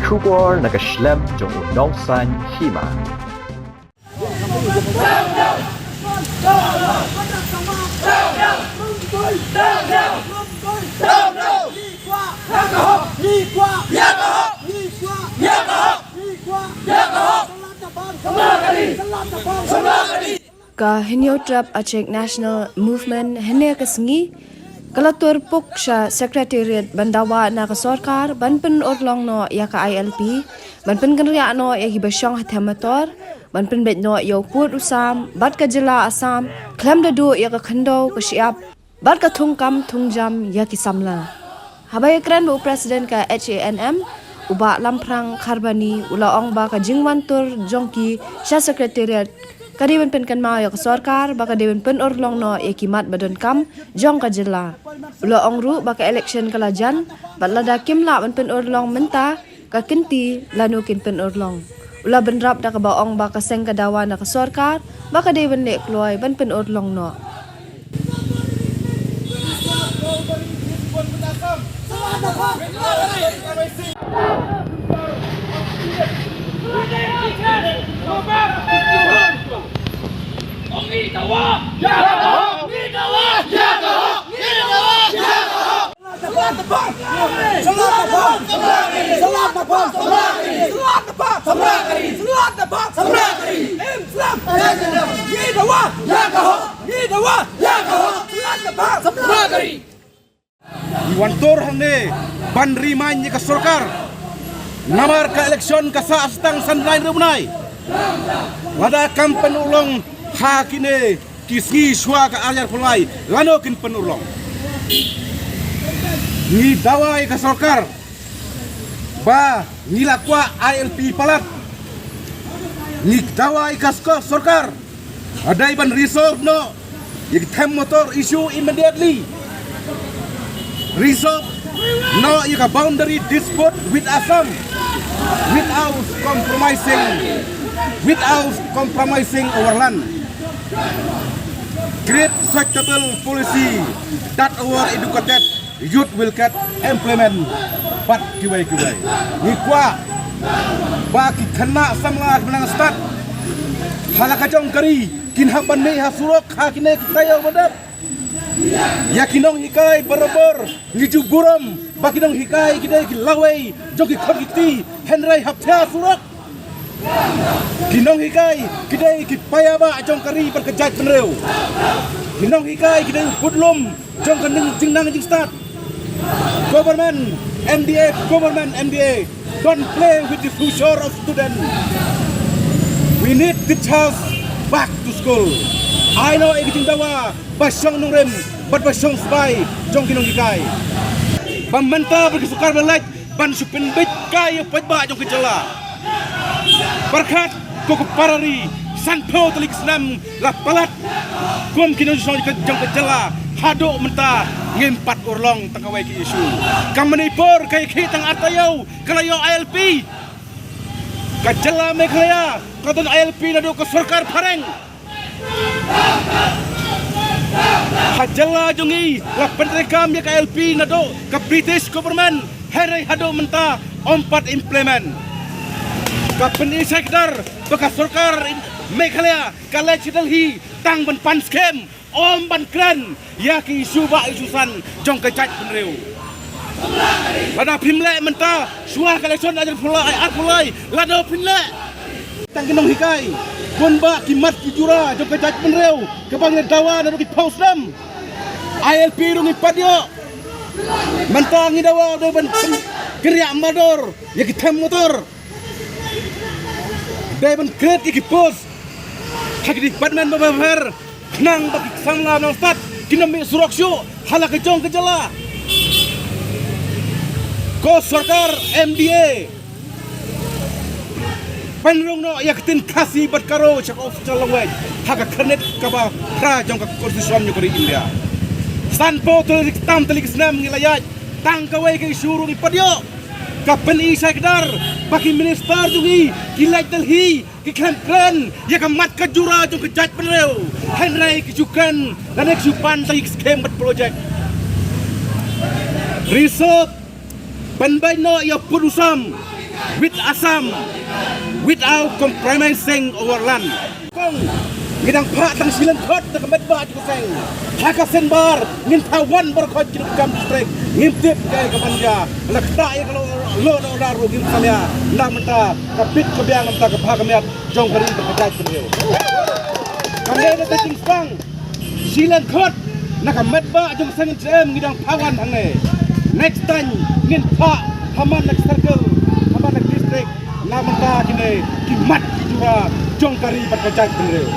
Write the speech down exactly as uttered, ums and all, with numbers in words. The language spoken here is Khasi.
Khubor na ka shlem jong u nongsan hima. Ka Hynñiewtrep Achik National Movement hynne ka sngi ka la tur puk sha Secretariat ban dawa na ka sorkar ban pynurlong noh ïa ka I L P, ban pynkynriah noh ïa kiba shong ha them motor, ban pynbeit noh ïa u pud u sam bad ka jylla Assam khlem da duh ïa ka khyndew ka shyiap bad ka thungkam thungjam ïa ki samla. Haba ïakren bad u President ka H A N M, u Bah Lamphrang Kharbani, u la ong ba ka jingwan tur jong ki sha Secretariat ka dei ban pynkynmaw ïa ka sorkar ba ka dei ban pynurlong noh ïa ki mat ba donkam jong ka jylla. U la ong ruh ba ka election ka la jan bad lada kim lah ban pynurlong mynta, ka kynti lano kin pynurlong. U la bynrap da kaba ong ba ka seng ka dawa na ka sorkar ba ka dei ban leh kloi ban pynurlong noh. Ngi wan tur hangne ban remind ïa ka sorkar. Namar ka election ka sah sa tang san bnai hynriew bnai. Lada kam pynurlong ha kine ki sngi shuwa ka ar hajar arphew lai, lano kin pynurlong? Ngi dawa ïa ka sorkar ba ngi la kwah I L P palat. Ngi dawa ïa ka sorkar ba dei ban resolve noh ïa ka them motor issue immediately. Resolve noh ïa ka boundary dispute with Assam without compromising, without compromising our land. Create suitable policy that our educated youth will get employment bad kiwei kiwei. Ngi kwah ba ki khynnah samla kiba nang stad ha la ka jong ka ri kin hap ban mih ha surok ha kine ki taïew ba dep. Ïa ki nonghikai barabor ngi ju burom ba ki nonghikai ki dei ki lawei jong ki khun ki kti, hynrei hap thiah surok. Ki nonghikai ki dei ki paidbah jong ka ri bad ka jaitbynriew. Ki nonghikai ki dei u budlum jong ka jingnang jingstad. Government M D A, government M D A, don't play with the future of student. We need teachers back to school. Ai noh ïa ka jingdawa ba shong nongrim bad ba shong sbai jong ki nonghikai. Ba mynta ba ka sorkar ba leit ban shu pynbeit kai ïa u paidbah jong ka jylla. Pyrkhat ko ka para ri, sanphew tylli ki snem la palat kum ki nongshong jong ka jylla, haduh mynta ngim pat urlong tang kawei ka issue. Ka Manipur ka ïakhih tang ar taïew ka la ïoh I L P. Ka jylla Meghalaya ka don I L P naduh ka sorkar phareng. Ha jylla jong ngi la pyntreikam ïa ka I L P naduh ka British government, hynrei haduh mynta ym pat implement. Ka pyni shai kdar ba ka sorkar Meghalaya ka leit sha Delhi tang ban pan skem, ym ban kren ïa ki issue ba issue san jong ka jaitbynriew. Lada phim leh mynta, shuwa ka election ar hajar arphew lai, lada phim leh. Tang ki nonghikai, bun bah ki mat ki jura jong ka jaitbynriew kaba ngi la dawa naduh ki phew snem. I L P ruh ngim pat ïoh. Mynta ngi dawa dei ban kynriah mardor ïa ki them motor. Dei ban create ïa ki post ha ki department bapher bapher, khnang ba ki samla nongstad kin ym mih surok shuh ha la ka jong ka jylla. Ko sorkar M D A, pynrung noh ïa ka ktien Khasi bad Garo sha ka official language ha ka khyrnit kaba phra jong ka Constitution jong ka ri India. Sanphew tylli ki tam tylli ki snem ngi la ïaid, tang kawei ka issue ruh ngim pat ïoh. Ka pyni shai kdar ba ki minister jong ngi ki leit Delhi, ki khlem kren ïa ka mat ka jura jong ka jaitbynriew, hynrei ki shu kren lane ki shu pan sa ïa ki skem bad project. Resolve, pynbeit noh ïa u pud u sam. with Assam without compromising our land. Kong, ngi dang phah tang shilynkhot na ka metbah jong ka seng. Ha ka seng bar ngin phah wan baroh khoit ki kam district. Ngim tip kaei kaban jia. La kata ïa ka lo lo da da ruh ngim samia. Na mynta ka bit ka biang mynta ka bha ka miat jong ka ri ka jaitbynriew. Kam dei da ka jingsbang. Shilynkhot na ka metbah jong ka seng N S M ngi dang phah wan hangne. Next time ngin phah ha man na ka circle, ha man na ka district. Na mynta kine ki mat ki jura jong ka ri bad ka jaitbynriew.